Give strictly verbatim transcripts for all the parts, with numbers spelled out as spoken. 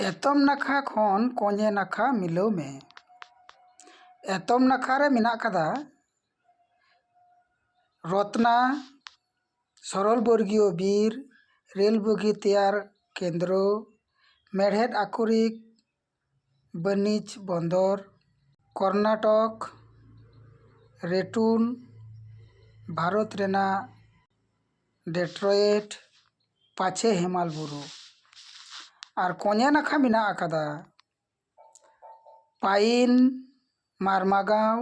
ᱮᱛᱚᱢ ᱱᱟᱠᱷᱟ ᱠᱷᱚᱱ ᱠᱚᱧᱮ ᱱᱟᱠᱷᱟ ᱢᱤᱞᱟᱹᱣ ᱢᱮ᱾ ᱮᱛᱚᱢ ᱱᱟᱠᱷᱟ ᱨᱮ ᱢᱮᱱᱟᱜ ᱟᱠᱟᱫᱟ ᱨᱚᱛᱱᱟ, ᱥᱚᱨᱚᱞ ᱵᱚᱨᱜᱤᱭᱚ ᱵᱤᱨ, ᱨᱮᱞ ᱵᱚᱜᱤ ᱛᱮᱭᱟᱨ ᱠᱮᱱᱫᱨᱚ, ᱢᱮᱲᱦᱮᱫ ᱟᱠᱚᱨᱤᱠ ᱵᱟᱹᱱᱤᱡᱽ ᱵᱚᱱᱫᱚᱨ, ᱠᱚᱨᱱᱟᱴᱚᱠ, ᱨᱮᱴᱩᱱ, ᱵᱷᱟᱨᱚᱛ ᱨᱮᱱᱟᱜ ᱰᱮᱴᱨᱚᱭᱮᱴ, ᱯᱟᱪᱷᱮ ᱦᱮᱢᱟᱞ ᱵᱩᱨᱩ᱾ ᱟᱨ ᱠᱚᱧᱮ ᱱᱟᱠᱷᱟ ᱢᱮᱱᱟᱜ ᱟᱠᱟᱫᱟ ᱯᱟᱭᱤᱱ, ᱢᱟᱨᱢᱟᱜᱟᱸᱣ,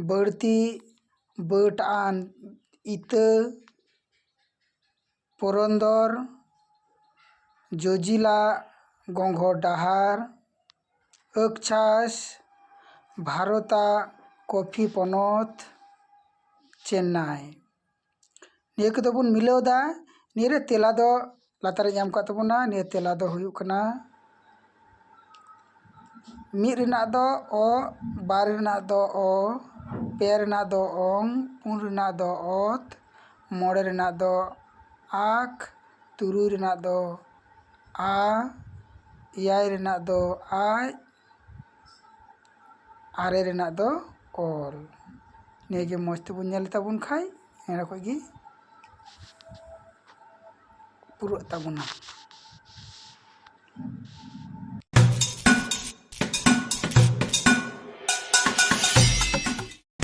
ᱵᱟᱹᱲᱛᱤ ᱵᱟᱹᱴ ᱟᱱ ᱤᱛᱟᱹ, ᱯᱩᱨᱚᱱᱫᱚᱨ, ᱡᱚᱡᱤᱞᱟ, ᱜᱚᱝᱜᱷᱚ ᱰᱟᱦᱟᱨ, ᱟᱹᱠᱪᱷᱟᱥ, ᱵᱷᱟᱨᱚᱛᱟᱜ ᱠᱚᱯᱷᱤ ᱯᱚᱱᱚᱛ, ᱪᱮᱱᱱᱟᱭ᱾ ᱱᱤᱭᱟᱹ ᱠᱚᱫᱚ ᱵᱚᱱ ᱢᱤᱞᱟᱹᱣ ᱮᱫᱟ᱾ ᱱᱤᱭᱟᱹ ᱨᱮ ᱛᱮᱞᱟ ᱫᱚ ᱞᱟᱛᱟᱨ ᱨᱮ ᱧᱟᱢ ᱠᱟᱜ ᱛᱟᱵᱚᱱᱟ᱾ ᱱᱤᱭᱟᱹ ᱛᱮᱞᱟ ᱫᱚ ᱦᱩᱭᱩᱜ ᱠᱟᱱᱟ ᱢᱤᱫ ᱨᱮᱱᱟᱜ ᱫᱚ ᱚ, ᱵᱟᱨ ᱨᱮᱱᱟᱜ ᱫᱚ ᱚ, ᱯᱮ ᱨᱮᱱᱟᱜ ᱫᱚ ᱚᱝ, ᱯᱩᱱ ᱨᱮᱱᱟᱜ ᱫᱚ ᱚᱛ, ᱢᱚᱬᱮ ᱨᱮᱱᱟᱜ ᱫᱚ ᱟᱠ, ᱛᱩᱨᱩᱭ ᱨᱮᱱᱟᱜ ᱫᱚ ᱟ, ᱮᱭᱟᱭ ᱨᱮᱱᱟᱜ ᱫᱚ ᱟᱡ, ᱟᱨᱮ ᱨᱮᱱᱟᱜ ᱫᱚ ᱚᱞ᱾ ᱱᱤᱭᱟᱹ ᱜᱮ ᱢᱚᱡᱽ ᱛᱮᱵᱚᱱ ᱧᱮᱞ ᱛᱟᱵᱚᱱ ᱠᱷᱟᱡ ᱮᱸᱰᱮ ᱠᱷᱚᱡ ᱜᱮ ᱯᱩᱨᱟᱹᱜ ᱛᱟᱵᱚᱱᱟ᱾